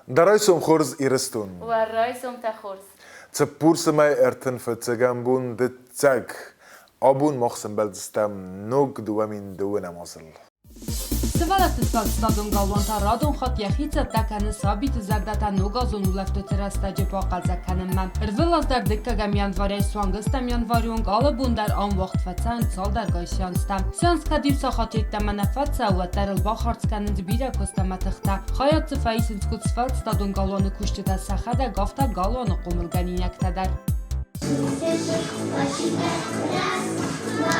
Дӕ райсом хорз, Ирыстон! Уӕ райсомтӕ хорз! Цыппурсы мӕй 35-ӕм бон дыццӕг. Абон мах сӕмбӕлдзыстӕм ног 2002-ӕм азыл. Сывӕллӕтты сфӕлдыстадон галуан та радон хатт йӕхи цӕттӕ кӕны сабиты зӕрдӕтӕ ногазон улӕфтыты рӕстӕджы бахъӕлдзӕг кӕнынмӕ. Ӕрвылаз дӕр дыккӕгӕм январӕй суанг ӕстӕм январы онг алы бон дӕр ам уагъд фӕцӕуынц цалдӕргай сеанстӕ. Сеанс кӕд иу сахат йеддӕмӕ нӕ фӕцӕуы, уӕддӕр ыл бахардз кӕнынц бирӕ куыст ӕмӕ тыхтӕ. Хайад дзы фӕисынц куыд сфӕлдыстадон галуаны кусджытӕ сӕхӕдӕг, афтӕ галуаны хъомылгӕнинӕгтӕ дӕр. Раз, два,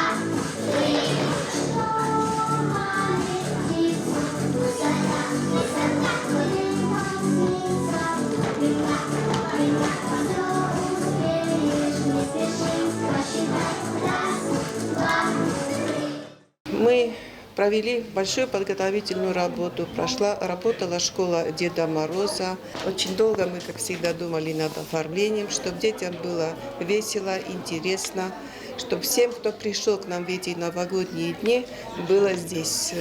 три. Мы провели большую подготовительную работу. Прошла, работала школа Деда Мороза. Очень долго мы, как всегда, думали над оформлением, чтобы детям было весело, интересно, чтобы всем, кто пришел к нам в эти новогодние дни, было здесь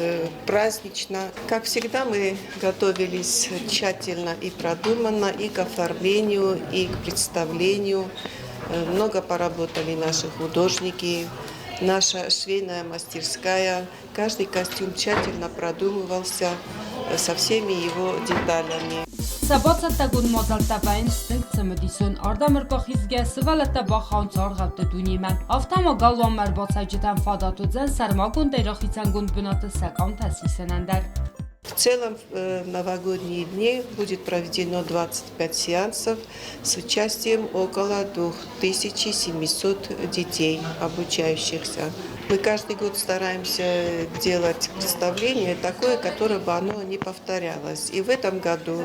празднично. Как всегда, мы готовились тщательно и продуманно и к оформлению, и к представлению. Много поработали наши художники, наша швейная мастерская. Каждый костюм тщательно продумывался со всеми его деталями. Сӕ бацӕттӕгонд мадзӕлттӕ вӕййынц тынг цымыдисон. Ардӕм ӕрбахизгӕ сывӕллӕттӕ бахауынц аргъӕутты дунемӕ. Афтӕ ма галуанмӕ ӕрбацӕуджытӕн фадат уыдзӕн сӕрмагондӕй рахицӕнгонд бынаты сӕ къамтӕ сисынӕн дӕр. В целом в новогодние дни будет проведено 25 сеансов с участием около 2700 детей, обучающихся. Мы каждый год стараемся делать представление такое, которое бы оно не повторялось. И в этом году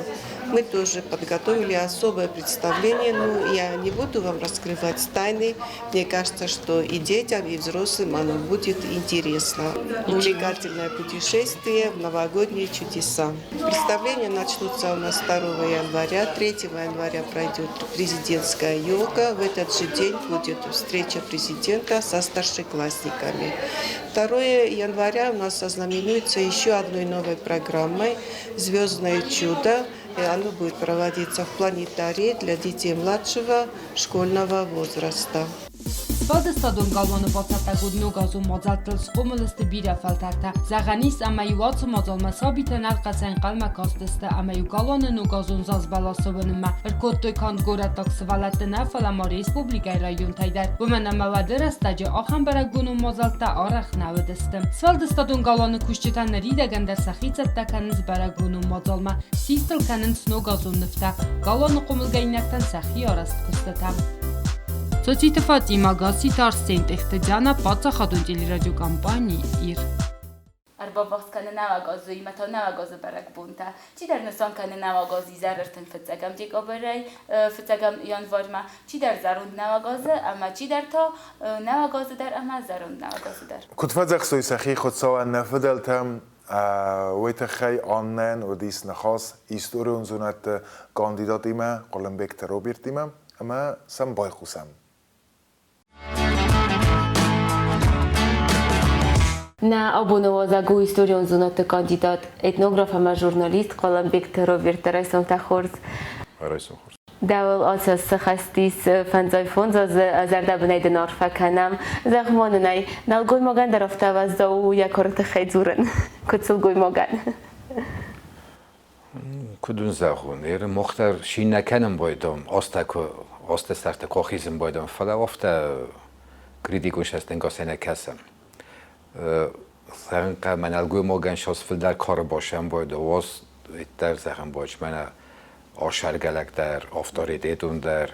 мы тоже подготовили особое представление. Ну, я не буду вам раскрывать тайны. Мне кажется, что и детям, и взрослым оно будет интересно. Увлекательное путешествие в новогодние чудеса. Представления начнутся у нас 2 января. 3 января пройдет президентская елка. В этот же день будет встреча президента со старшеклассниками. 2 января у нас ознаменуется еще одной новой программой «Звездное чудо». И оно будет проводиться в планетарии для детей младшего школьного возраста. Сфӕлдыстадон галуаны бацӕттӕгонд ногазон мадзӕлттыл схъомыл сты бирӕ фӕлтӕртӕ. Зӕгъӕн ис, ӕмӕ-иу ацы мадзалмӕ сабитӕ ӕнӕрхъӕц ӕнхъӕлмӕ кастысты ӕмӕ-иу галуаны ногазон зазбӕласы уынынмӕ ӕркодтой канд горӕттаг сывӕллӕтты нӕ, фӕлӕ ма республикӕйы районтӕй дӕр. Уымӕн ӕмӕ уӕды рӕстӕджы ахӕм бӕрӕгбонон мадзӕлттӕ арӕх нӕ уыдысты. Сфӕлдыстадон галуаны кусджытӕ ныридӕгӕн дӕр сӕхи цӕттӕ кӕнынц бӕрӕгбонон мадзалмӕ, систыл кӕнынц ногазон нывтӕ, галуаны хъомылгӕнинӕгтӕн сӕхи арӕзт куыстытӕ. Цоциты Фатима, Гасситы Арсен, Тъехты Диана, паддзахадон телерадиокомпани «Ир». Ӕрбаввахс кӕны нӕуӕг азы имӕ та нӕуӕг азы бӕрӕгбонтӕ. Чидӕр нысан кӕны нӕуӕг аз изӕр 35-ӕм декабрӕй фыццӕгӕм январьмӕ, чидӕр зӕронд нӕуӕг азы ӕмӕ чидӕр та нӕуӕг азы дӕр ӕмӕ зӕронд нӕуӕг азы дӕр. Куыд фӕдзӕхсой сӕхи Хуыцауӕн нӕ фыдӕлтӕм, уый тыххӕй Аннӕйӕн уыдис ныхас историон зонӕдты кандидатимӕ Хъуылымбегты Робертимӕ ӕмӕ сӕм байхъусӕм. Нӕ абоны уазӕг у историон зонӕдты кандидат, этнограф ӕмӕ журналист Хъуылымбегты Роберт. Райсомтӕ хорз. Райсом хорз. Дӕуыл ацы сыхӕстис фӕндзай фондз азы зӕрдӕбынӕй дын арфӕ кӕнӕм. Зӕгъ-ма нын ӕй, нӕлгоймагӕн дӕр афтӕ уӕззау у йӕ кары тыххӕй дзурын, куыд сылгоймагӕн? Куыд уын зӕгъон, еры мах дӕр шин нӕ кӕнын байдам, азтӕ куы азты сӕрты куы ахизын байдам, фӕлӕ афтӕ критикон цӕстӕнгасӕй нӕ кӕсӕм. Зӕгъын хъӕуы, мӕ нӕлгоймагӕн сас фылдӕр кары басӕн байда, уаз дӕр зӕгъын байч, мӕнӕ асӕргӕлӕг дӕр, авторитетон дӕр,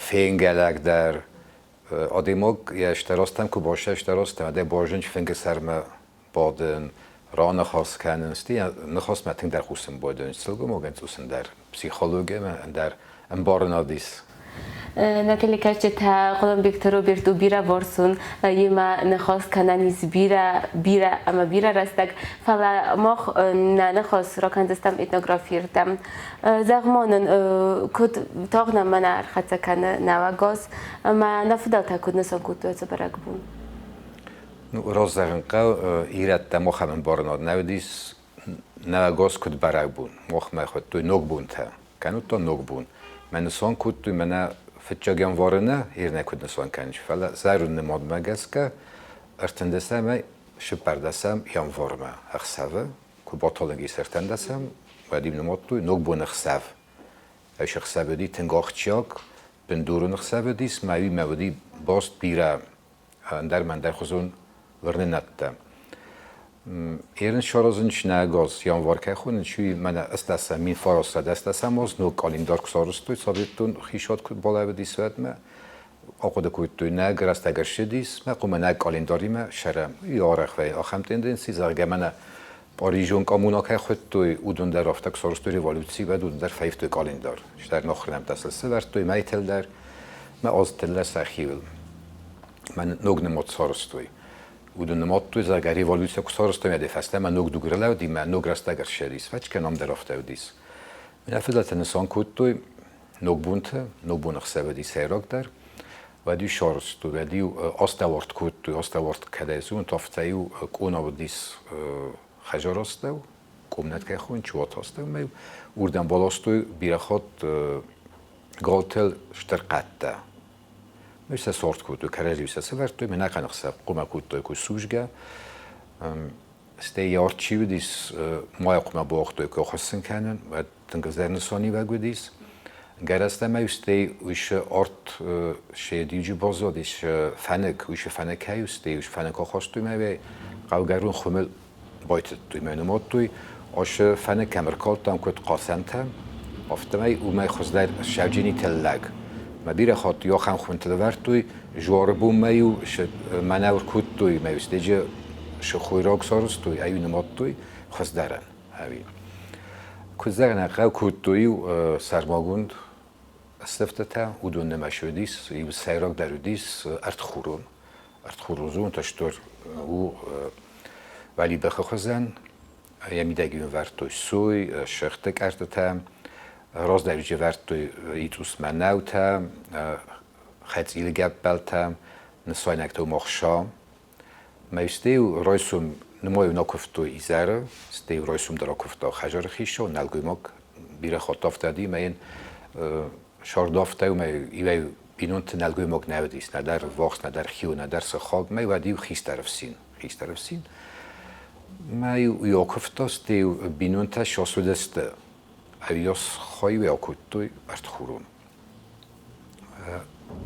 фенгӕлӕг дӕр. Адӕймаг йӕ стӕростӕм куы баса стӕростӕм, адӕй базынч фынгы сӕрмӕ бадын, раныхас кӕнын, стӕй ныхасмӕ тынгдӕр хъусын бадын, сылгоймагӕн цъусын дӕр психологиямӕ ӕндӕр ӕмбарынад ис. Нӕ телекӕсджытӕ Хъуылымбегты Роберт у бирӕвӕрсон, йемӕ ныхас кӕнӕн ис бирӕ, бирӕ ӕмӕ бирӕ рӕстӕг, фӕлӕ мах нӕ ныхас ракӕндзыстӕм этнографийы рдӕм. Зӕгъ-ма нын, куыд тагъд нӕм мӕнӕ ӕрхӕццӕ кӕны нӕуӕг аз ӕмӕ нӕ фыдӕлтӕ куыд нысан кодтой ацы бӕрӕгбон? Ну, раст зӕгъын хъӕуы, ирӕттӕм ахӕм ӕмбарынад нӕ уыдис. Нӕуӕгоз куд бӕрӕгбон, махмӕ хуыдтой Ногбонтӕ. Кӕнудта Ногбон. Мӕ нысан кодтой мӕнӕ фыццаг январы нӕ, ирнӕ куыд нысан кӕныс, фӕлӕ зӕронд нымадмӕ гӕсгӕ ӕртындӕсӕмӕй цыппӕрдӕсӕм январмӕ ӕхсӕвы, куы баталынг ис ӕртындӕсӕм, уӕд-иу нымадтой Ногбоны хсӕв. Ӕз ӕхсӕв уыди тынг ахсджиаг, бындурон ӕхсӕв уыдис, мӕ уимӕ уыди баст бирӕ ӕндӕр ӕндӕрхуызон уырнынӕдтӕ. Ерын саразын нӕ газ январ кӕй хонынц, уый мӕнӕ ӕстдӕсӕм мин фарастсӕдӕ ӕстдӕсӕм аз ног къӕлиндар куы сарӕзтой, цӕвиттон хицауад куы балӕууыдис, уӕдмӕ ахъуыды кодтой, нӕ рӕстӕг ӕрцыдис, мӕ хъуамӕ нӕ къӕлиндаримӕ сӕрӕм. Уый арӕх вӕййы ахӕм тенденци, зӕгъгӕ, мӕнӕ Парижон коммуна кӕй хуыдтой, уыдон дӕр афтӕ куы сарӕзтой революци, уӕд уыдон дӕр фӕивтой къӕлиндар. Стӕй ногхуырнӕмттӕ сыл сӕвӕрдтой, мӕйтыл дӕр, мӕ азтыл дӕр сӕхиуыл. Мӕ ног нымад сарӕзтой. Уыдон нымадтой, зӕгъгӕ, революци куы сарӕзтой, уӕдӕй фӕстӕмӕ ног дуг ралӕуди, мӕ ног рӕстӕг ӕрсадис. Фӕчкӕ нам дӕр афтӕ уыдис. Мӕ фыдӕлтӕ нысан кодтой ногбонты, ногбоны ӕхсӕв уыди сӕйрагдӕр. Уӕд-иу сарӕзтой, уӕд-иу астӕуарт кодтой, астӕуарт кӕдӕй зонут, афтӕ-иу къона уыдис хӕдзары астӕу, къомнӕт кӕй хонынц, уаты астӕу, ӕмӕ-иу уырдӕм баластой бирӕ хатт галтыл стыр хъӕдтӕ. Мӕ сӕ сорт кодтой, кӕрӕдзи сӕ сӕвӕрдтой, мӕ ӕнӕхъӕн ӕхсӕв хъуымӕ кодтой куы судзгӕ. Стӕй йӕ арт чи уыдис, мӕ хъуымӕ бауагътой куы ахуыссын кӕнын, уӕд тынг ӕвзӕр нысаниуӕг уыдис. Гӕрӕзтӕ ма стӕй уый арт се диджы баззадис фӕнык, уый фӕныкӕй стӕй уый фӕнык ахастой мӕ хъӕугӕрон хуымыл байтыдтой мӕ нымадтой, асы фӕнык кӕм ӕркалдтам куыд хъацӕнтӕ, афтӕмӕй уымӕй хуыздӕр сӕвджыни тыллӕг. Мӕ бирӕ хатт ахӕм хуынты лӕвӕрдтой, жуары бонмӕ-иу мӕнӕу ӕркодтой, мӕ стеджы сыхойраг сарӕзтой, ӕй нымадтой хуыздӕрӕн. Ӕви. Куыдзӕн хъӕу кодтой-иу сӕрмагонд ӕстӕфтытӕ, уыдон нӕма уыдис, иу сӕйрагдӕр уыдис ӕртхурон. Ӕртхурон стыр у уӕлибӕхы хуызӕн, йӕ мидӕг-иу ӕвӕрдтой сой, сыгъды кӕртытӕ, раздӕр-иу ӕвӕрдтой ицъус мӕнӕутӕ, хӕцъилы гӕппӕлтӕ, нысайнӕгтӕ мохша. Мӕ стӕй-иу райсом нымайын акуывтой изӕры, стӕй-иу райсом дӕр акуывта хӕдзары хицау, нӕлгоймаг бирӕ хатт афтӕ уыди, ӕмӕ йын сӕрды афтӕ ӕмӕ иуӕй бинонты нӕлгоймаг нӕ уыдис, нӕдӕр ввахс, нӕдӕр хиу, нӕдӕр сыхаг, мӕ уӕд-иу хистӕр ӕфсин, хистӕр ӕфсин. Мӕ-иу уый акуывта, стӕй-иу бинонтӕ сосудысты, ӕви хай акодтой ӕртхурон.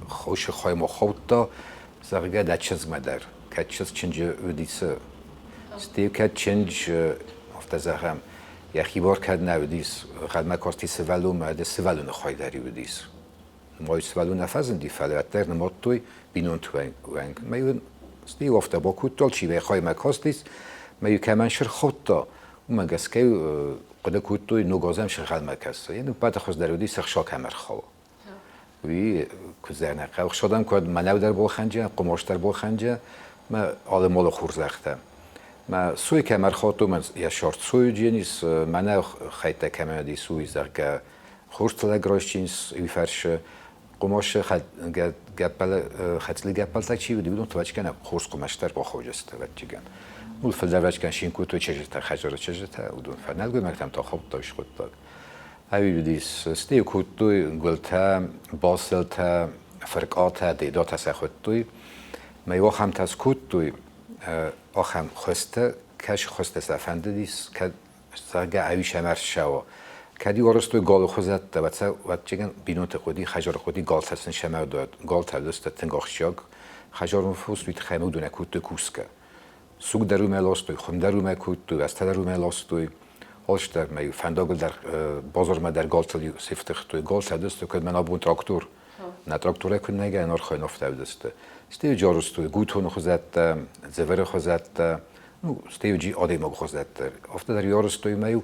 Хосы хаймӕ хаудта, зӕгъгӕ, дӕ чызгмӕ дӕр. Кӕд чызг чынджы уыдис, стӕй кӕд чындз, афтӕ зӕгъӕм, йӕхи бар кӕд нӕ уыдис, гъӕдмӕ касти сывӕллонмӕ, ӕдӕ сывӕллоны хай дӕр уыдис. Мой сывӕллон нӕ фӕзынди, фӕлӕ уӕддӕр нымадтой бинонты уӕнг. Мӕ стӕй афтӕ бакодта, алчи йӕ хаймӕ кастис, мӕ кӕмӕн сырхаудта, уымӕ гӕсгӕ хъуыды кодтой, ног азӕм сырхӕлмӕ кӕсы. Йе ӕппӕты хуыздӕр уыди сырхсаг ӕм ӕрхауы. Уый куыдзӕй нӕ хъӕуы. Хсадӕм куыд мӕнӕу дӕр балхӕнджы, хъуымос дӕр балхӕнджы, мӕ алы молы хурзӕхтӕ. Мӕ суй кӕм ӕрхаудтой, мӕ йӕ сорт суйджын ис, мӕнӕу хӕйттӕ кӕм уыдис, уый, зӕгъгӕ, хуртылӕг райсджын ис, уый фӕрсы. Хъуымосы хӕцъли гӕппӕлтӕ чи уыди, уыдон тывӕчкӕн хорз хъуымӕстӕ рбахауджысты, ӕвӕццӕгӕн. Уый фылдӕр шин кодтой чызджытӕ, хӕдзары чызджытӕ, уыдон нӕлгоймӕгтӕм та хаудта хъуыддаг. Ӕви уыдис, стӕй кодтой гуылтӕ, басылтӕ, фыркъатӕ, дедатӕ сӕ хуыдтой. Мӕ ахӕмтӕ скодтой, ахӕм хуызтӕ, кӕс хуызтӕ сӕ фӕндыдис, кӕд зӕгъгӕ, ӕви сӕм ӕрцӕуы. Кӕд-иу арӕзтой галы хуызӕттӕ, ӕвӕццӕгӕн, бинонты хъуыди, хӕдзары хъуыди галтӕ сын сӕмӕ галтӕ уыдысты тынг ахсджиаг. Хӕдзарон фос уый тыххӕй уыдонӕй кодтой кусгӕ. Суг дӕр уымӕ ластой, хуым дӕр уымӕ кодтой, бӕстӕ дӕр уымӕ ластой. Алчидӕр ма-иу фӕндагыл дӕр, базармӕ дӕр галтыл-иу сифтыгътой. Галтӕ уыдысты, куыд мӕн абон трактор. Нӕ тракторӕй куыд нӕ гӕнӕн архайын, афтӕ уыдысты. Стӕй джарыстой гутоны хуызӕттӕ, дзывыры хуызӕттӕ, ну, стӕй уыди адӕймаг хуызӕттӕ. Афтӕ дӕр ярыстой ӕмӕ-иу,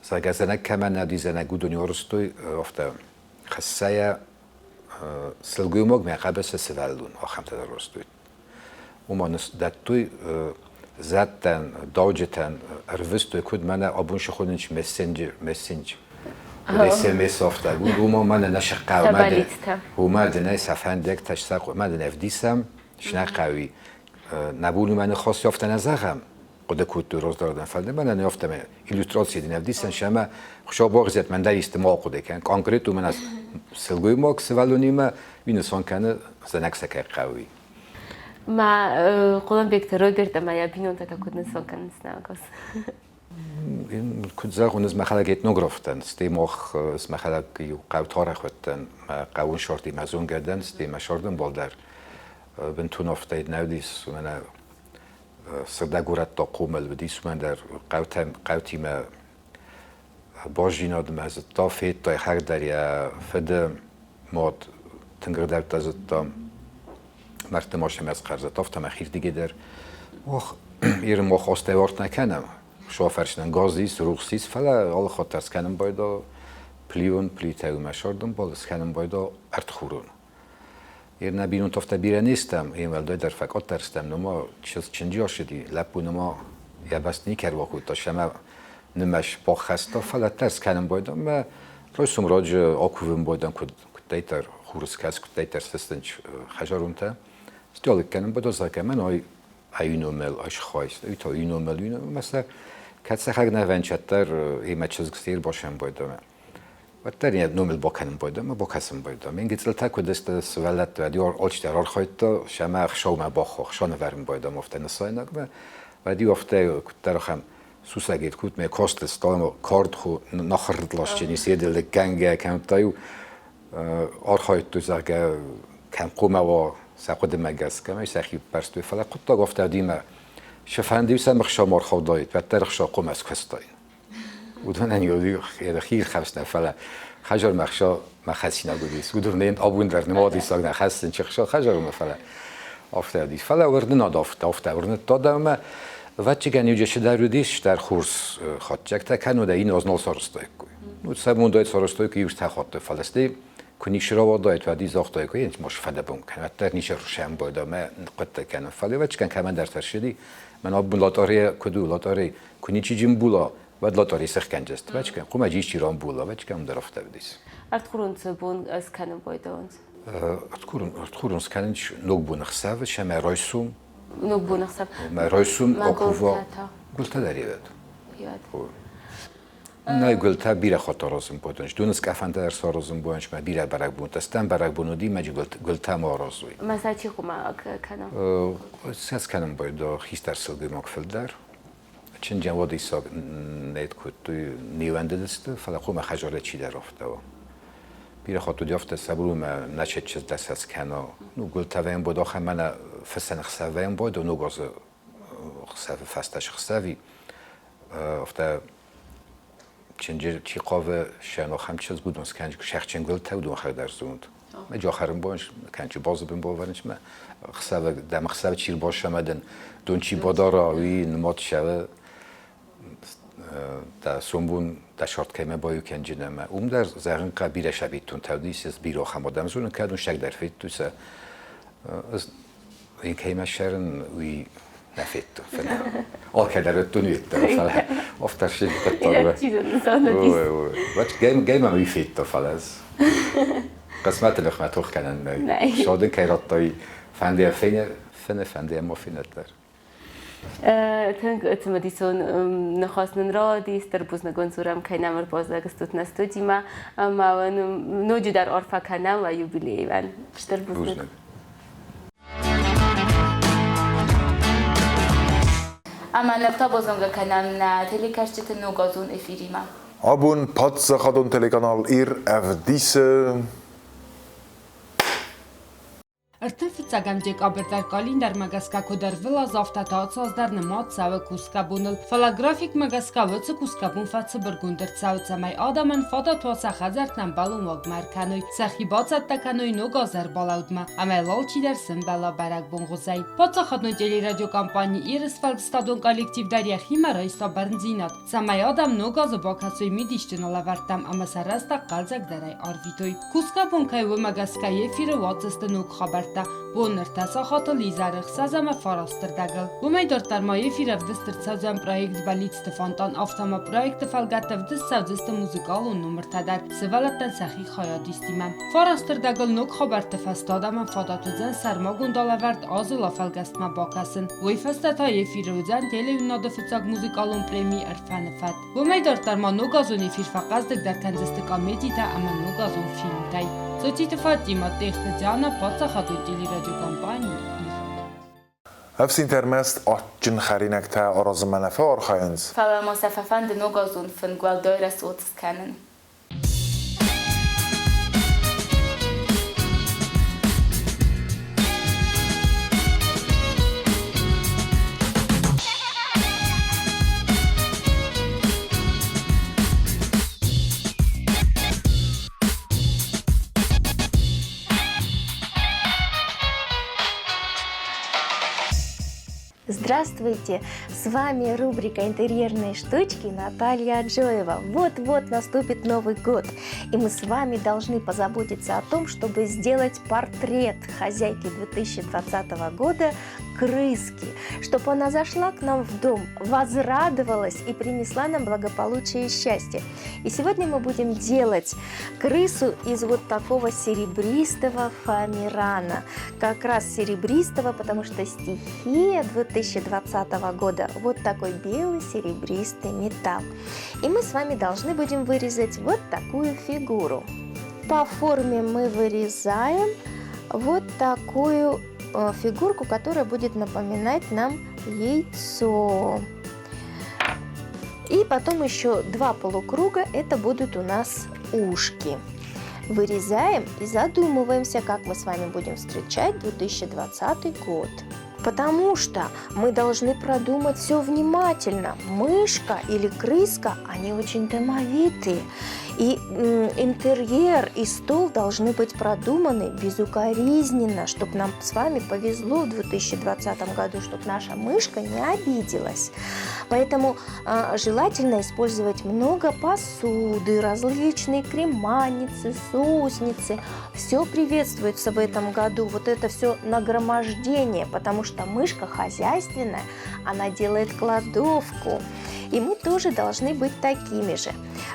зӕгъгӕ, зӕнӕг кӕмӕн нӕ уыди, зӕнӕг уыдон ярыстой, афтӕ хӕссӕйӕ сылгоймаг мӕ хъӕбысы сывӕллон, ахӕмтӕ дӕр ростой. Уымӕн дӕттой зӕдтӕн, дауджытӕн ӕрвыстой, куыд мӕнӕ абон шы хонынц мессенджер, мессендж. SMS афтӕ, уымӕ мӕнӕ нӕ сыхъӕу, уымӕ дын ӕй сӕ фӕндӕгтӕ мӕ дын ӕвдисӕм, снӕ хъӕуи. Нӕ бон уымӕ ныхас афтӕ нӕ зӕгъӕм. хъуыды кодтой раздӕр фӕлӕ мӕнӕ не афтӕ иллюстраци дын ӕвдисӕн сӕмӕ Хуыцау бахизӕд, мӕн дӕр исты ма ахъуыды кӕн. Конкретно мӕнӕ сылгоймаг сывӕллонимӕ уый нысан кӕны, зӕнӕг сӕ кӕй хъӕуы. Ма Хъуылымбегты Роберт ӕмӕ йӕ бинонтӕ та куыд нысан кӕнынц нӕ Куыд зӕгъон, ӕз мӕхӕдӕг этнограф дӕн, стӕй мах ӕз мӕхӕдӕг иу хъӕутарӕх уыдтӕн, мӕ хъӕуон сӕртимӕ зонгӕ дӕн, стӕй мӕ сӕрдӕмбал дӕр бынтон афтӕ нӕ уыдис, мӕнӕ сыгъдӕг урӕдта хъомыл уыдис, уымӕн дӕр хъӕутӕм, хъӕутимӕ баззинадмӕ зыдта, федта йӕхӕдӕг дӕр йӕ фыды мад тынг ӕгъдӕуттӕ зыдта. Мӕрдты ма сӕм ӕсхъӕрзыд, афтӕ мӕхирдыгӕй дӕр. Ох, Иры мах астӕуарт нӕ кӕнӕм. Шофӕрсынӕн газ ис, рухс ис, фӕлӕ алы хатт дӕр скӕнын байдаа плион, плитӕ мӕ сӕрдынбал, скӕнын байдаа ӕртхурон. Ир нӕ бинонтӕ афтӕ бирӕ не стӕм, ем уӕлдайдӕр фӕкъаддӕр стӕм, нума чынджы ацыди, лӕппу нума йӕ бӕсты никӕд бакодта, сӕмӕ нымӕс баххӕста, фӕлӕ тӕрс кӕнын байдаа мӕ райсом раджы акувын байдам, куыд куыддӕйдӕр хурыскӕс, куыддӕйдӕр сыстынч хӕзаронтӕ. Стъолик кӕнын байдаа, кӕмӕн ай ай номел ай схайст, уый та уый номел, уый номел, мӕ кӕд сӕхӕг нӕ вӕнчӕддӕр имӕ чызг стир башӕн байдаа. Уӕддӕр йӕ номыл бакӕнын байдаа ӕмӕ бакӕсын байдаа. Мин гыццылтӕ куыд сты сывӕллӕттӕ, уӕд иу алчидӕр архайдта, сӕмӕ ӕхсӕвмӕ бахох, сӕнӕвӕрын байдам афтӕ нысайнагмӕ. Уӕд иу афтӕ куыддӕр ахӕм сусӕгид куыд ме косты сталмо кард ху нахырдласджын седелы кӕнгӕ кӕмта-иу архайдтой, зӕгъгӕ, кӕм хъуамӕ уа сӕ хъуыдымӕ гӕсгӕ, ӕмӕ сӕхи ппӕрстой. Фӕлӕ хъуыддаг афтӕ уыди, сӕ фӕнды-иу сӕм ӕхсӕв ма рхаудаид, уӕддӕр ӕхсӕв хъуамӕ скуыстаин. Уыдонӕн хирхӕфс нӕ, фӕлӕ хӕдзармӕ ӕхсӕв мӕ хӕссинаг уыдис. Уыдон абон дӕр нымадисаг нӕ хӕссын чи хсӕв хӕдзармӕ, фӕлӕ афтӕ уыдис. Фӕлӕ уырнынад афтӕ, афтӕ уырныдта ӕмӕ ӕвӕццӕгӕн иу цыдӕр уыдис, стӕр хорз хатдзӕгтӕ кӕнод, иннӕ аз нал сарӕзтаиккой. Ну, сӕ мондӕй сарӕзтаиккой иу ӕртӕ хатты, фӕлӕ стӕй куы ницы рауадаид, уӕд загътаиккой, ен ма сфӕдӕбон кӕн, уӕддӕр ницы сӕмбӕлд ӕмӕ хъуыддаг кӕнын. Фӕлӕ ӕвӕццӕгӕн кӕмӕндӕр тӕрсыди, мӕн абон лотъарея куыд у, лотъарей куы ничи джимбула, уӕд лотъари сӕхгӕнджест. Вӕчкӕ, хъуымӕ исчи рамбула, вӕчкӕ ӕндӕр афтӕ уыдис. Ӕртхурон цы бон скӕнын байдауынц? Ӕртхурон скӕнын ногбоны ӕхсӕвы, сӕмӕ райсом. Ногбоны ӕхсӕв. Мӕ райсом акува гуылтӕ дӕр ивӕд. Нӕ гуылтӕ бирӕ хатт аразын бадон. Доны скъӕфӕнтӕ дӕр саразын бонч, мӕ бирӕ бӕрӕгбонтӕ. Стӕм бӕрӕгбон уыди, мӕ гуылтӕ ма аразой. Мӕ сӕ чи хъуамӕ кӕна? Сӕ скӕнын байдо хистӕр сылгоймаг фылдӕр. Чынджӕн уадиссаг нӕ кодтой, не уӕндыдысты, фӕлӕ хъуамӕ хӕдзары чидӕр афтӕ уа. Бирӕ хатт уыди афтӕ, сабырумӕ нӕ чызг дӕр сӕ скӕна. Ну, гуылтӕвӕйӕн бод ахӕм мӕнӕ фысӕн ӕхсӕвӕйӕн бод, ног азы ӕхсӕвы фӕстӕ сыхсӕви. Афтӕ чынджы чи хъавы, сӕн ахӕм чызг уыдон скӕнджы сӕхчын гуылтӕ, уыдон хӕрдӕр зонд. Джохӕрын бон кӕнчы базыбын бавӕрынч мӕ ӕхсӕвы дӕм ӕхсӕвы чи рбассӕмӕ дын дон чи бадара, уый нымад сӕвы дӕ сомбон дӕ шарт кӕмӕ баю кӕнджын ӕмӕ уым дӕр зӕгъын хъӕ бирӕ сабитунтӕ уыдис, ӕз бирӕ ахӕм адӕм зонын, кӕд уын сӕг дӕр федтой сӕ ӕз ын кӕимӕ ссарын, уый нӕ федтон. Фӕлӕ алкӕдӕр уыдтон уеддӕр, фӕлӕ афтӕ хъуыддаг. Гӕймӕ уый федтон, фӕлӕ ӕз хъысмӕты ныхмӕ тох кӕнӕн нӕй. Содын кӕй радтой, фӕнды йӕ фены, фӕнды йӕ ма фенӕд дӕр. Тынг цымыдисон ныхас нын рауади, стыр бузныг уын дзурӕм, кӕй нӕм ӕрбаззагыстут нӕ студимӕ ӕмӕ уын ноджыдӕр арфӕ кӕнӕм уӕ юбилейӕн. Стыр бузныг. Ӕмӕ ныр та базонгӕ кӕнӕм нӕ телекӕсджыты ногазон эфиримӕ. Абон паддзахадон телеканал Ир ӕвдисы Ӕртын декабрь дӕр къӕлиндармӕ гӕсгӕ куыд ӕрвылаз, афтӕ та ацы аз дӕр нымад цӕуы кусгӕ боныл. Фӕлӕ графикмӕ гӕсгӕ уыцы кусгӕ бон фӕцыбыргонд ӕрцӕуы, цӕмӕй адӕмӕн фадат уа сӕ хӕдзӕрттӕм ӕмбӕлон уагмӕ ӕркӕной, сӕхи бацӕттӕ кӕной ног аз ӕрбалӕудмӕ ӕмӕ йыл алчидӕр сӕмбӕла бӕрӕгбонгъуызӕй. Паддзахадон телерадиокомпани Иры сфӕлдыстадон коллектив дӕр йӕхимӕ райста бӕрндзинад, цӕмӕй адӕм ног азы бакӕсой мидисджын лӕвӕрттӕм ӕмӕ сӕ рӕстӕг хъӕлдзӕгдӕрӕй арвитой. Кусгӕ бон кӕй уымӕ гӕсгӕ эфиры уадздзысты ног хабӕрттӕ. фӕлтӕртӕ бон ӕртӕ сахатыл, изӕры ӕхсӕз ӕмӕ фарасты рдӕгыл. Уымӕй дарддӕр ма эфир ӕвдыст ӕрцӕудзӕн проект Бӕллицты фонтан, афтӕ ма проекты фӕлгӕтты ӕвдыст цӕудзысты музыкалон номыртӕ дӕр сывӕллӕттӕн сӕхи хайадистимӕ. Фарасты рдӕгыл ног хабӕртты фӕстӕ адӕмӕн фадат уыдзӕн сӕрмагонд алӕвӕрд Азыл афӕлгӕстмӕ бакӕсын. Уый фӕстӕ та эфиры уыдзӕн телеуынынады фыццаг музыкалон преми Ӕрфӕны фӕд. Уымӕй дарддӕр ма ногазон эфир фӕхъӕздыгдӕр кӕндзысты комедитӕ ӕмӕ ногазон фильмтӕй. Цоциты Фатимӕ, Тъехты Диана, паддзахадон телерадиокомпани Ир. Ӕфсинтӕ ӕрмӕст адджын хӕринӕгтӕ аразынмӕ нӕ фӕархайынц. Фӕлӕ ма сӕ фӕфӕнды ногазон фынг уӕлдай рӕсугъд скӕнын. Здравствуйте! С вами рубрика «Интерьерные штучки» Наталья Аджоева. Вот-вот наступит Новый год, и мы с вами должны позаботиться о том, чтобы сделать портрет хозяйки 2020 года крыски, чтобы она зашла к нам в дом, возрадовалась и принесла нам благополучие и счастье. И сегодня мы будем делать крысу из вот такого серебристого фоамирана. Как раз серебристого, потому что стихия 2020 года вот такой белый серебристый металл. И мы с вами должны будем вырезать вот такую фигуру. По форме мы вырезаем вот такую фигурку, которая будет напоминать нам яйцо. И потом еще два полукруга, это будут у нас ушки. Вырезаем и задумываемся, как мы с вами будем встречать 2020 год. Потому что мы должны продумать все внимательно. Мышка или крыска, они очень домовитые. И интерьер, и стол должны быть продуманы безукоризненно, чтобы нам с вами повезло в 2020 году, чтобы наша мышка не обиделась. Поэтому желательно использовать много посуды, различные креманицы, соусницы. Все приветствуется в этом году, вот это все нагромождение, потому что мышка хозяйственная, она делает кладовку. И мы тоже должны быть такими же.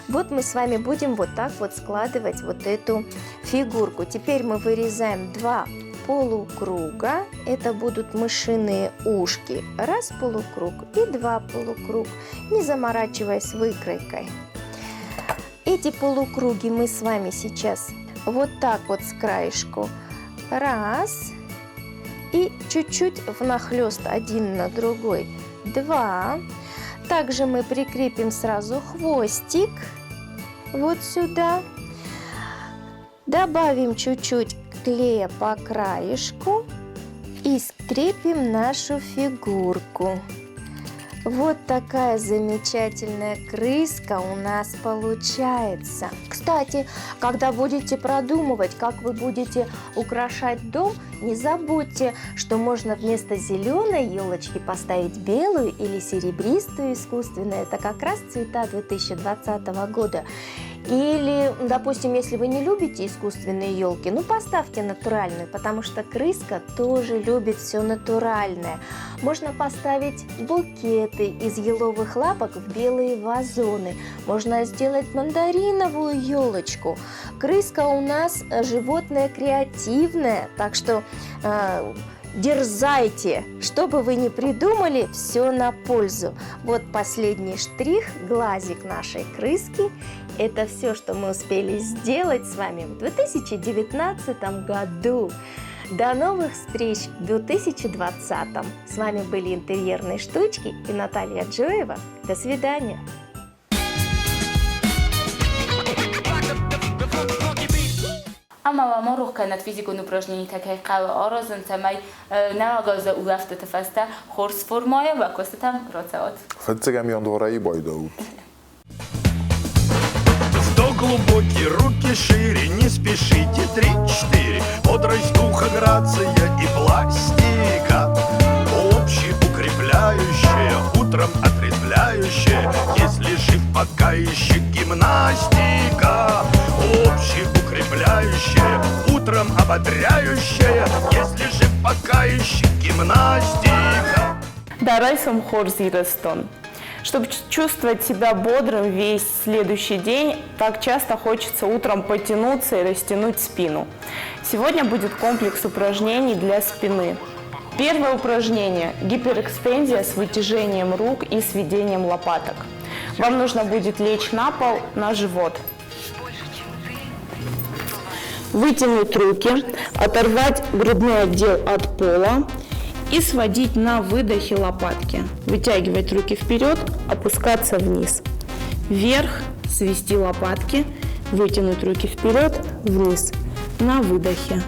Вот мы с вами будем вот так вот складывать вот эту фигурку. Теперь мы вырезаем два полукруга. Это будут мышиные ушки. Раз полукруг и два полукруг, не заморачиваясь выкройкой. Эти полукруги мы с вами сейчас вот так вот с краешку. Раз. И чуть-чуть внахлёст один на другой. Два. Также мы прикрепим сразу хвостик вот сюда. Добавим чуть-чуть клея по краешку и скрепим нашу фигурку. Вот такая замечательная крыска у нас получается. Кстати, когда будете продумывать, как вы будете украшать дом, не забудьте, что можно вместо зеленой елочки поставить белую или серебристую искусственную. Это как раз цвета 2020 года. Или, допустим, если вы не любите искусственные елки, поставьте натуральную, потому что крыска тоже любит все натуральное. Можно поставить букеты из еловых лапок в белые вазоны. Можно сделать мандариновую елочку. Крыска у нас животное креативное, так что дерзайте, что бы вы ни придумали, все на пользу. Вот последний штрих, глазик нашей крыски. Это все, что мы успели сделать с вами в 2019 году. До новых встреч в 2020. С вами были «Интерьерные штучки» и Наталья Джоева. До свидания. Ӕмӕ уӕ ма рох кӕнӕд физикон упражненитӕ кӕй хъӕуы аразын, цӕмӕй нӕуӕг азы улӕфтыты фӕстӕ хорз формӕйы уӕ куыстытӕм рацӕуат. Фыццӕгӕм январӕй байдайут. Вдох глубокий, руки шире, не спешите, 3-4. Бодрость духа, грация и пластика. Общеукрепляющая, утром отрезвляющая. Если жив, пока еще гимнастика. Общеукрепляющая, утром отрезвляющая. ободряющая, если же пока еще гимнастика. Дӕ райсом хорз, Ирыстон. Чтобы чувствовать себя бодрым весь следующий день, так часто хочется утром потянуться и растянуть спину. Сегодня будет комплекс упражнений для спины. Первое упражнение – гиперэкстензия с вытяжением рук и сведением лопаток. Вам нужно будет лечь на пол, на живот. Вытянуть руки, оторвать грудной отдел от пола и сводить на выдохе лопатки. Вытягивать руки вперед, опускаться вниз. Вверх, свести лопатки, вытянуть руки вперед, вниз. На выдохе.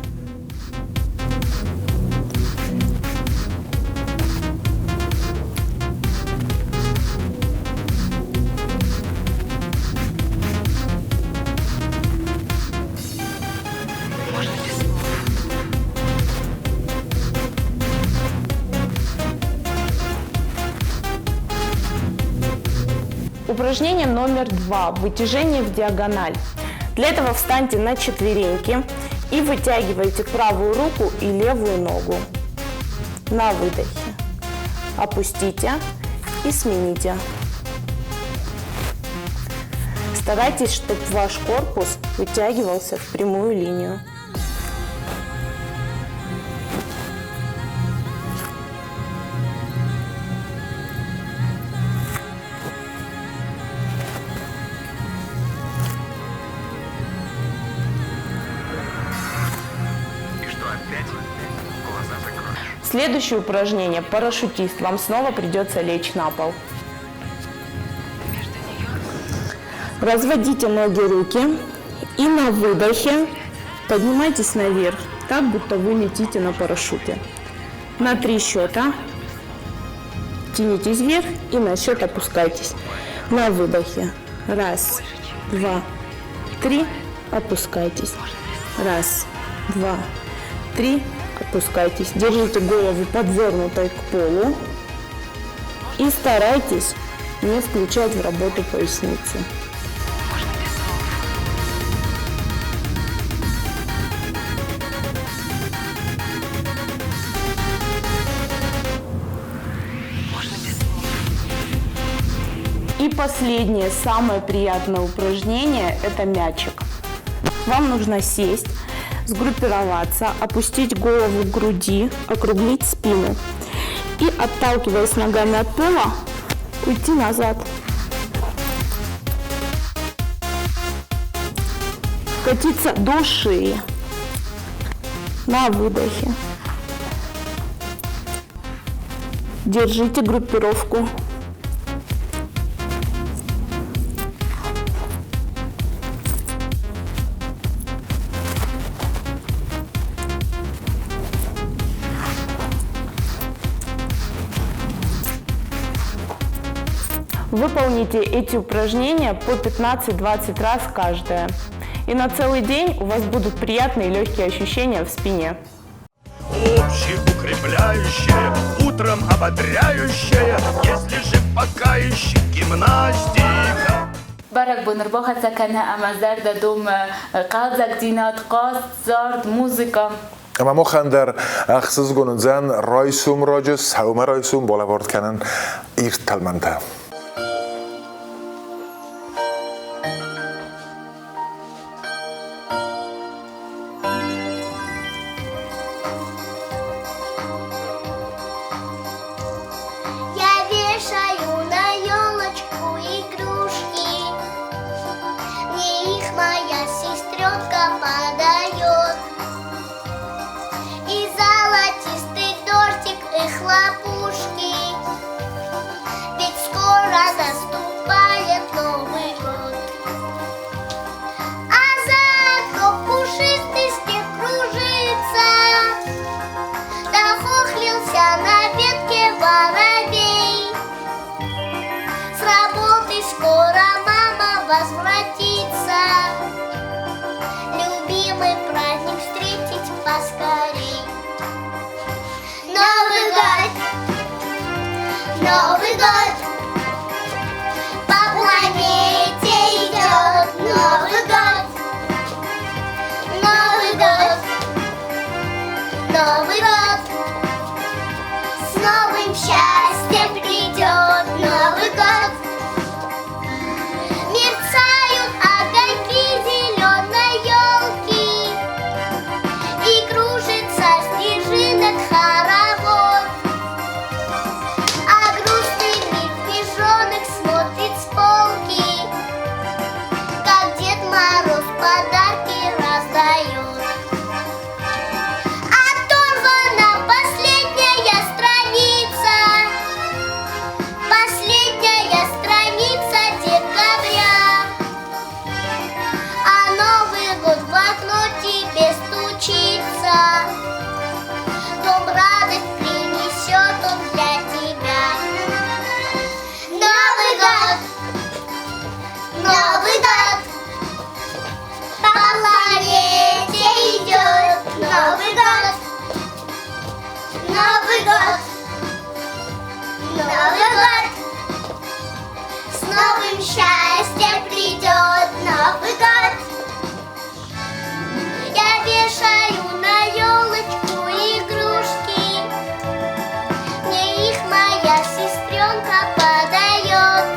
Упражнение номер 2. Вытяжение в диагональ. Для этого встаньте на четвереньки и вытягивайте правую руку и левую ногу. На выдохе. Опустите и смените. Старайтесь, чтобы ваш корпус вытягивался в прямую линию. Следующее упражнение – парашютист. Вам снова придется лечь на пол. Разводите ноги, руки и на выдохе поднимайтесь наверх, так, будто вы летите на парашюте. На 3 счета тянитесь вверх и на счет опускайтесь. На выдохе. 1, 2, 3. Опускайтесь. 1, 2, 3. Опускайтесь. Держите голову подвернутой к полу и старайтесь не включать в работу поясницу. И последнее, самое приятное упражнение – это мячик. Вам нужно сесть, сгруппироваться, опустить голову к груди, округлить спину и, отталкиваясь ногами от пола, уйти назад. Катиться до шеи на выдохе. Держите группировку. Выполните эти упражнения по 15-20 раз каждое. И на целый день у вас будут приятные легкие ощущения в спине. Общеукрепляющая, утром ободряющая, если же пока еще гимнастика. Бӕрӕгбон ӕрбахӕццӕ кӕны ӕмӕ зӕрдӕ домы хъӕлдзӕгдзинад, хъазт, зард, музыкӕ. Ӕмӕ махӕн дӕр ӕхсызгон уыдзӕн райсом раджы, сӕумӕрайсом балӕвар кӕнын ирд тӕлмӕнтӕ. Я вешаю на елочку игрушки, Мне их моя сестренка подает. И золотистый тортик, и хлопушки, Ведь скоро наступает Новый год. А за окном пушистый снег кружится, Нахохлился на ветке воробей. С работы скоро мама возвратится, Любимый праздник. Новый год! Новый год! С новым счастьем придет Новый год! Я вешаю на елочку игрушки, мне их моя сестренка подает.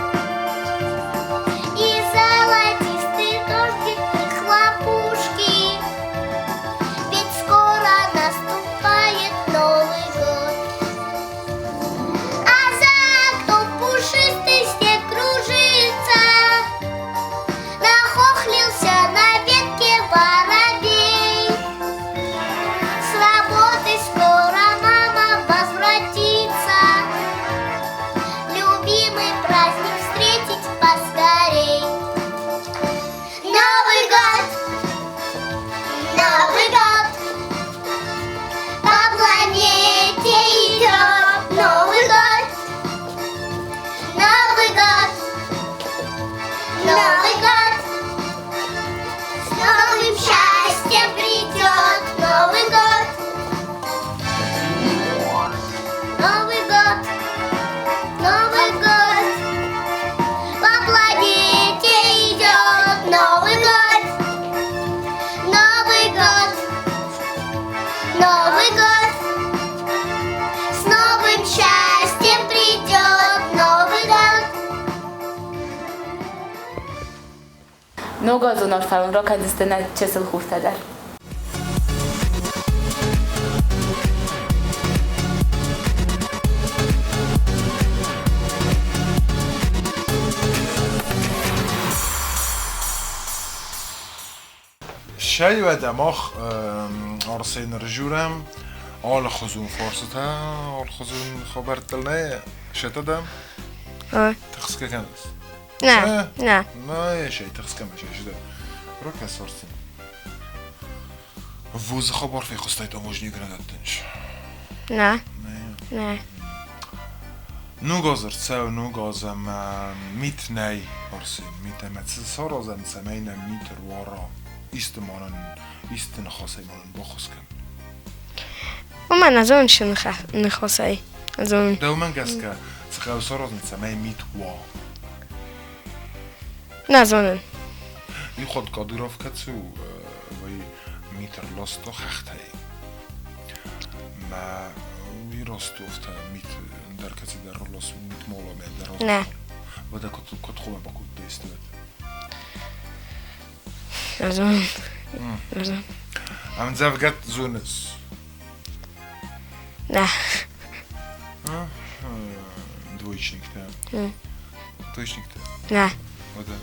И золотистый тортик, и хлопушки, ведь скоро наступает Новый год. А за окном пушистый снег кружится, нахохлился на ветке воробей. С работы скоро мама возвратится, любимый праздник встретить поскорей. Новый год! Новый год! По планете идет Новый год! Новый год! Новый год! С новым счастьем придет Новый год! Новый год! Новый год! По планете идет Новый год! Новый год! Новый год! С новым счастьем придет Новый год! Ног азон арфӕйон ракӕндзысты нӕ чысыл хуртӕ дӕр. Сӕй уӕдӕ мах Арсен ржурӕм алыхуызон фарсытӕ, алыхуызон хабӕрттыл нӕ сӕтӕдӕм. Тыхсгӕ кӕныс? Нӕ, нӕ. Нӕ, сӕй тыхсгӕ ма сӕй сӕ. Ракӕс Арсен. Вузы хабар фехъуыстай таможнийы гранаттынч? Нӕ. Нӕ. Ног аз ӕрцӕуы, ног аз ӕмӕ мит нӕй, Арсен, мит ӕмӕ цы саразӕм, цӕмӕй нӕм мит ӕруара? Исты ма нын, исты ныхасӕй ма нын баххуыс кӕн. Уымӕн ӕзон шы ныхасӕй. Ӕзон. Дӕумӕ гӕсгӕ, цы хъӕуы саразын, цӕмӕй мит уа? Нӕ зонын. Иу хатт Кадыров кӕцы у, уый мит ӕрласта хӕхтӕй. Мӕ уый Ростовтӕ мит ӕндӕр кӕцыдӕр ӕрласун мит моламӕ ӕндӕр Нӕ. Уӕдӕ куыд куыд хъуамӕ бакодтаис уӕд? Ӕзон. Ӕзон. Ӕмдзӕвгӕ зоныс? Нӕ. Двоечниктӕ. Двоечниктӕ? Нӕ. Уӕдӕ?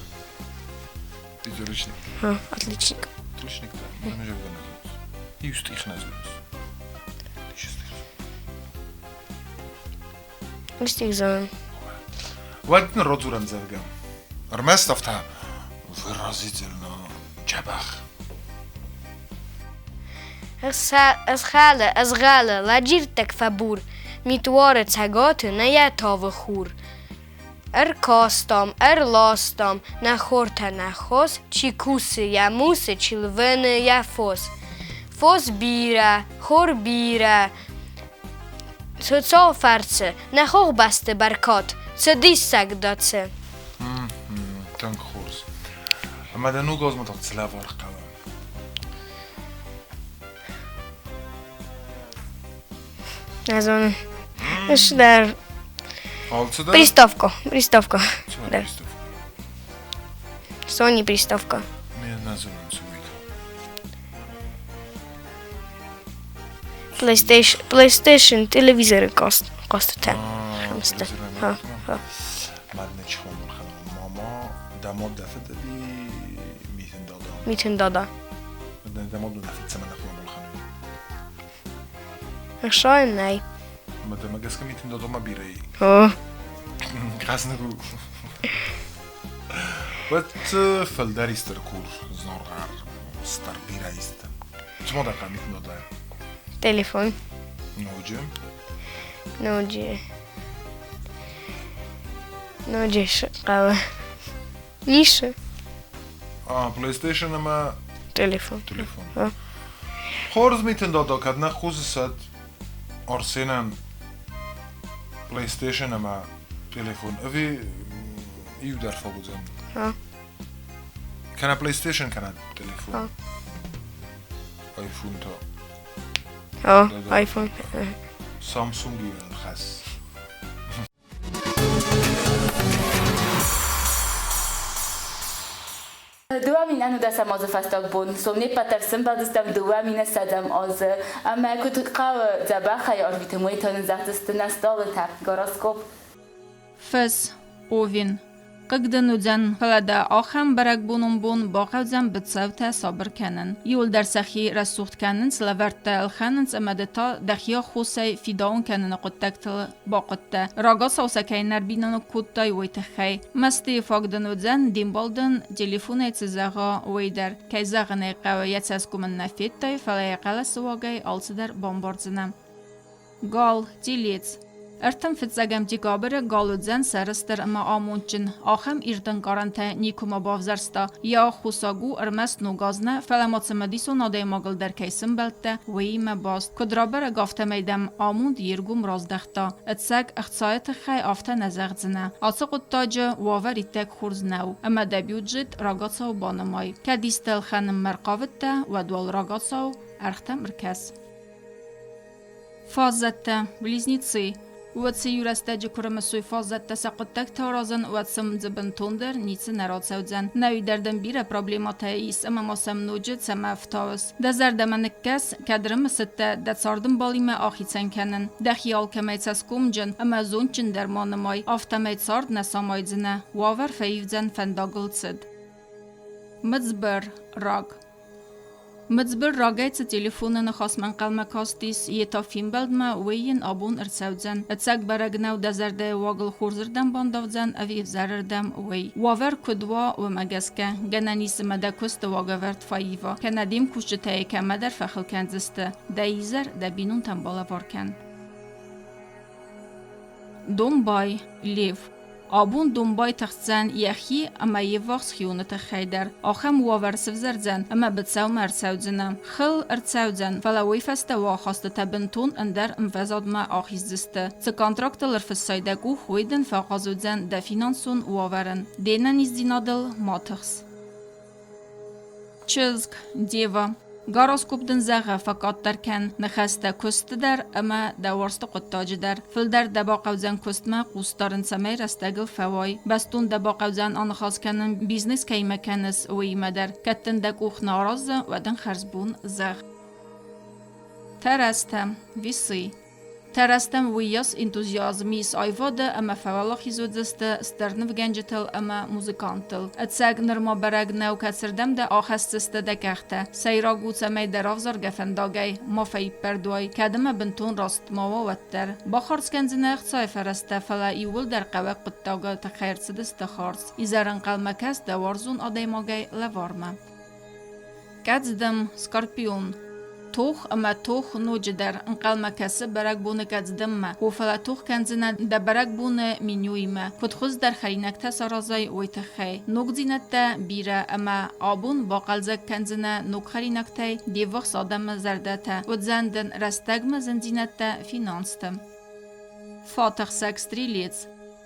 Пятерочник. Отличник. Отличниктӕ? Ӕмдзӕвгӕ нӕ зоныс? Иу стих нӕ зоныс? Стих. Стих зонын. Уӕд нын радзур ӕмдзӕвгӕ. Ӕрмӕст афтӕ выразительно дзӕбӕх. Ысхӕлы, ызгъӕлы, лӕджирттӕг фӕбур, Мит уары цӕгаты, нӕ йӕ тавы хур. Ӕркастам, ӕрластам, нӕ хортӕ, нӕ хос, Чи кусы йӕ мусы, чи лвыны йӕ фос. Фос бирӕ, хор бирӕ, Хуыцау фӕрцы, нӕ хохбӕсты бӕркад, Цы диссаг дӕ, цы! Тынг хорз. Ӕмӕ дӕ ног азмӕ та цы лӕвар хъӕуы? Нӕ зонын. Ӕз дӕр. Алцыдӕр? Приставка. Приставка. Цавӕр Да. приставка? Sony приставка. Не, нӕ зонын, цы уый та. PlayStation, PlayStation телевизоры хъазтытӕ. Хӕмсты. Ха, ха. Мадна чихомон хана мама дамод дафад ӕви Митын дада? Митын дада. Дамод дафад цӕмӕн ахуамон хана? Ӕхсайын нӕй. Мадӕмӕ гӕсгӕ Митын дадамӕ бирӕ и. О. Хъӕзныг у. Уӕд фылдӕр исты кур знаргъӕр стар бирӕ исты. Цы ма дӕ хъӕуы Митын дадайӕ? Телефон. Ноджы? Ноджы. Ноджы хъӕуы. Ницы. А, PlayStation ӕмӕ Телефон. Телефон. Хорз Митын дада, кӕд нӕ хъусыс, Арсенӕн PlayStation ӕмӕ телефон ӕви иу дӕр фӕуыдзӕн? Кӕнӕ PlayStation, кӕнӕ телефон? iPhone та? iPhone. Samsung-и хӕс. 2011 азы фӕстаг бон сом не ппӕт дӕр сӕмбӕлдыстӕм 2100 азы ӕмӕ куыд хъӕуы дзӕбӕхӕй арвитын, уый та нын зӕгъдзысты нӕ стъалытӕ, гороскоп. Фыс, Овен. Хъыг дын уыдзӕн, фӕлӕ дӕ ахӕм бӕрӕгбонон бон бахъӕудзӕн быцӕутӕ сабыр кӕнын. Иуылдӕр сӕхи рӕсугъд кӕнынц, лӕвӕрттӕ ӕлхӕнынц ӕмӕ ды та дӕхи аххосӕй фидауын кӕныны хъуыддӕгтыл бахъуыдтӕ. Рагацау сӕ кӕй нӕ ӕрбиноныг кодтай, уый тыххӕй. Мӕстыйы фаг дын уыдзӕн, де мбал дын телефонӕй цы зӕгъа, уый дӕр. Кӕй зӕгъын ӕй хъӕуы, йӕ цӕсгом ын нӕ федтай, фӕлӕ йӕ хъӕлӕсы уагӕй алцыдӕр бамбардзынӕ. Гал, телец. 35 декабры гал уыдзӕн сӕрыстыр ӕмӕ амондджын. Ахӕм ирд ӕнкъарӕнтӕ никуыма бавзӕрста. Йӕ аххосаг у ӕрмӕст ног аз нӕ, фӕлӕ ма цымыдисон адӕймагыл дӕр кӕй сымбӕлдтӕ, уыимӕ баст. Куыд рабӕрӕг, афтӕмӕй дӕм амонд йе ргом раздӕхта. Ӕцӕг, ӕхцайы тыххӕй афтӕ нӕ зӕгъдзынӕ. Ацы хъуыддаджы уавӕр иттӕг хорз нӕу, ӕмӕ дӕ бюджет рагацау банымай. Кӕд исты ӕлхӕнынмӕ рхъавыдтӕ, уӕд уал рагацау ӕргътӕм ӕркӕс. Фаззӕттӕ, близнецы. Уӕд цы иу рӕстӕджы куы рымысой фаззӕттӕ сӕ хъуыддӕгтӕ аразын, уӕд сын дзы бынтондӕр ницы нӕ рацӕудзӕн. Нӕуи дӕр дын бирӕ проблемӕтӕ ис ӕмӕ ма сӕм ноджы цӕмӕ ӕфтауыс. Дӕ зӕрдӕмӕ ныккӕс, кӕд рымысыдтӕ дӕ цардӕмбалимӕ ахицӕн кӕнын. Дӕхи алкӕмӕй цӕсгомджын ӕмӕ зондджындӕр ма нымай, афтӕмӕй цард нӕ самайдзынӕ, уавӕр фӕивдзӕн фӕндагыл цыд. Мыдзбыр, рак. Мыдзбыр рагӕй цы телефоны ныхасмӕ ӕнхъӕлмӕ кастис, йе та фембӕлдмӕ, уый йын абон ӕрцӕудзӕн. Ӕцӕг бӕрӕг нӕу дӕ зӕрдӕйы уагыл хорзырдӕм бандавдзӕн ӕви ӕвзӕрырдӕм, уый. Уавӕр куыд уа, уымӕ гӕсгӕ, гӕнӕн ис ӕмӕ дӕ куысты уагӕвӕрд фӕива, кӕнӕ де мкусджытӕй кӕмӕдӕр фӕхыл кӕндзысты. Дӕ изӕр дӕ бинонтӕн балӕвар кӕн. Домбай, Лев. Абон домбай тӕхдзӕн йӕхи ӕмӕ йе ввахс хионы тыххӕй дӕр. Ахӕм уавӕр сывзӕрдзӕн ӕмӕ быцӕумӕ ӕрцӕудзынӕ. Хыл ӕрцӕудзӕн, фӕлӕ уый фӕстӕ уӕ ахастытӕ бынтон ӕндӕр ӕмвӕзадмӕ ахиздзысты. Цы контрактыл ӕрфыссай дӕ къух, уый дын фӕахъаз уыдзӕн дӕ финансон уавӕрӕн. Де нӕниздзинадыл ма тыхс. Чызг, Дева, гороскоп дын зӕгъы, фӕкъаддӕр кӕн ныхӕстӕ куысты дӕр ӕмӕ дӕ уарзты хъуыддаджы дӕр. Фылдӕр дӕ бахъӕудзӕн куыстмӕ хъус дарын, цӕмӕй рӕстӕгыл фӕуай. Бӕстон дӕ бахъӕудзӕн аныхас кӕнын, бизнес кӕимӕ кӕныс, уыимӕ дӕр. Кӕд дын дӕ къух нӕ аразы, уӕд ын хӕрзбон зӕгъ. Тӕрӕзтӕ, весы. Тӕрӕзтӕм уыйас энтузиазм ис аивады ӕмӕ фӕуӕлахиз уыдзысты стыр нывгӕнджытыл ӕмӕ музыканттыл. Ӕцӕг нырма бӕрӕг нӕу, кӕцырдӕм дӕ ахӕсдзысты дӕ къӕхтӕ. Сӕйраг у, цӕмӕй дӕ равзаргӕ фӕндагӕй ма фӕиппӕрд уай, кӕд ӕмӕ бынтон раст ма уа, уӕддӕр. Бахардз кӕндзынӕ ӕхцайы фӕрӕзтӕ, фӕлӕ иууылдӕр хъӕуӕг хъуыддагы тыххӕй ӕрцыдысты хардз. Изӕр ӕнхъӕлмӕ кӕс дӕ уарзон адӕймагӕй лӕвармӕ. Кӕдздӕм, Скорпион. Тох ӕмӕ тох ноджыдӕр ӕнхъӕлмӕ кӕсы бӕрӕгбоны кӕдздӕммӕ. О, фӕлӕ тох кӕндзынӕ дӕ бӕрӕгбоны менюимӕ, куыд хуыздӕр хӕринӕгтӕ саразай, уый тыххӕй. Ногдзинӕдтӕ бирӕ ӕмӕ абон бахъӕлдзӕг кӕндзынӕ ног хӕринӕгтӕй де ввахс адӕмы зӕрдӕтӕ. Уыдзӕн дын рӕстӕгмӕ зындзинӕдтӕ финансты. Фатӕхсӕг стрелец.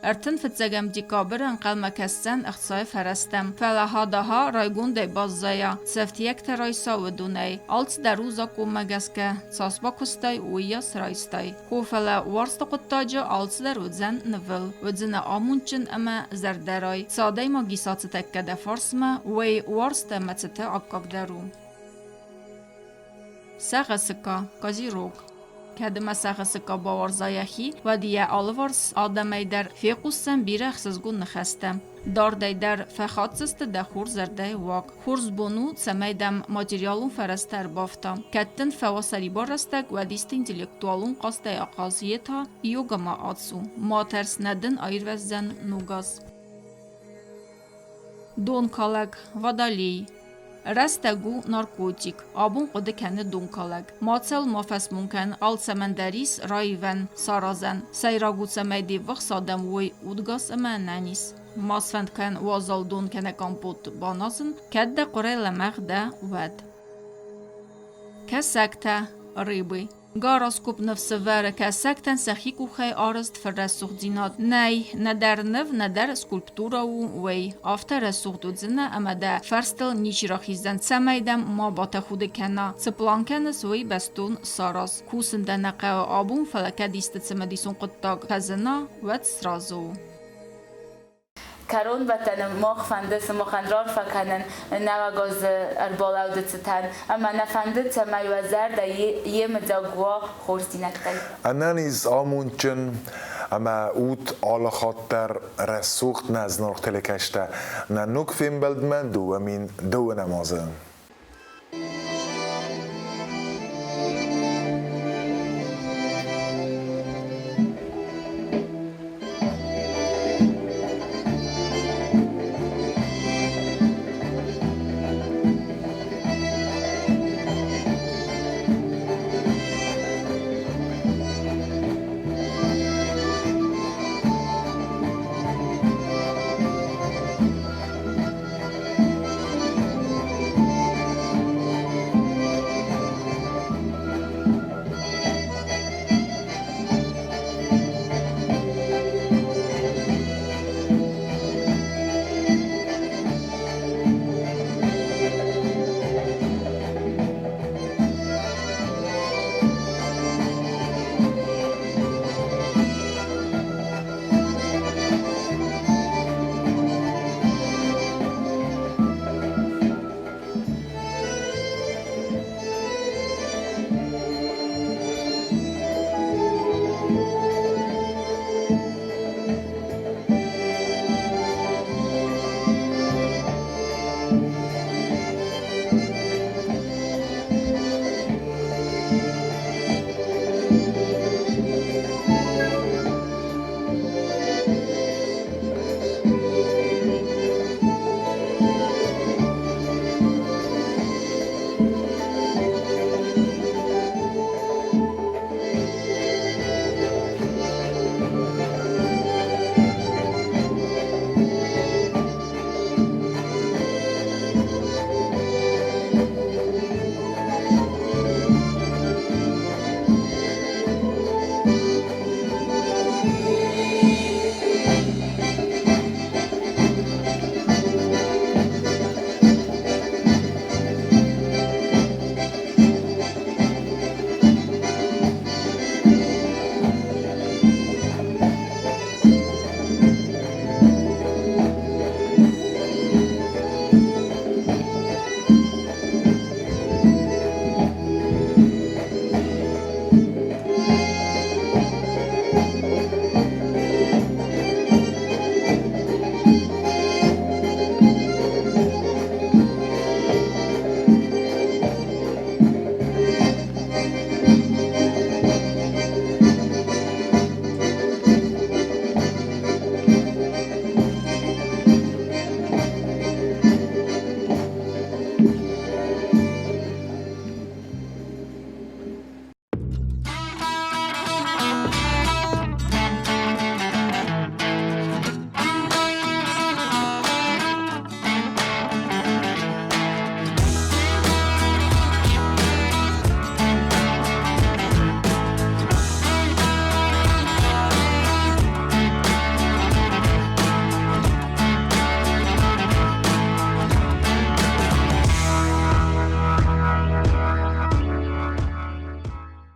35 декабры ӕнхъӕлмӕ кӕсдзӕн ӕхцайы фӕрӕзтӕм, фӕлӕ хадаха райгондӕй баззайа, сӕфтиӕгтӕ райса уыдонӕй. Алцыдӕр у закъонмӕ гӕсгӕ, цас бакуыстай, уыйас райстай. Хо, фӕлӕ уарзты хъуыддаджы алцыдӕр уыдзӕн нывыл, уыдзынӕ амондджын ӕмӕ зӕрдӕрай. Цы адӕймаг ис ацы тӕккӕ дӕ фарсмӕ, уый уарзт ӕмӕ цыты аккаг дӕр у. Сӕгъӕсыкка, козерог. Кӕд ӕмӕ сӕгъӕсыкка бауарза йӕхи, уӕд йӕ алыварс адӕмӕй дӕр фехъусдзӕн бирӕ ӕхсызгон ныхӕстӕ. Дардӕй дӕр фӕхатдзысты дӕ хорз зӕрдӕйы уаг. Хорз бон у, цӕмӕй дӕм материалон фӕрӕзтӕ ӕрбафта. Кӕд дын фӕуа сӕрибар рӕстӕг, уӕд исты интеллектуалон хъазтӕй ахъаз, йе та йогӕмӕ ацу. Ма тӕрс, нӕ дын аирвӕздзӕн ног аз. Донкалӕг, водолей. Рӕстӕг у наркотик. Абон хъуыды кӕны донкалӕг. Мацӕуыл ма фӕсмон кӕн, алцӕмӕн дӕр ис раивӕн, саразӕн. Сӕйраг у, цӕмӕй де ввахс адӕм уой удгас ӕмӕ ӕнӕниз. Ма сфӕнд кӕн уазал дон кӕнӕ компот баназын, кӕд дӕ хъуырӕй лӕмӕгъ дӕ, уӕд. Кӕсӕгтӕ, рыбы. Гороскоп ныв сӕвӕры кӕсӕгтӕн сӕхи къухӕй арӕзт фыррӕсугъддзинад. Нӕй, нӕдӕр ныв, нӕдӕр скульптурӕ у уый. Афтӕ рӕсугъд уыдзынӕ ӕмӕ дӕ фӕрстыл ничи рахиздзӕн, цӕмӕй дӕм ма батӕхуды кӕна. Цы пълан кӕныс, уый бӕстон сараз. Кусын дӕ нӕ хъӕуы абон, фӕлӕ кӕд исты цымыдисон хъуыддаг фӕзына, уӕд сразы у. Кӕронбӕттӕны мах фӕнды сымахӕн раарфӕ кӕнын Нӕуӕг азы ӕрбалӕуды цытӕн ӕмӕ нӕ фӕнды, цӕмӕй уӕ зӕрдӕ йемыдзаг уа хорздзинӕдтӕй. Ӕнӕниз, амондджын ӕмӕ ут алы хатт дӕр рӕсугъд нӕ зынаргъ телекӕстӕ. Нӕ ног фембӕлдмӕ 2012 азы.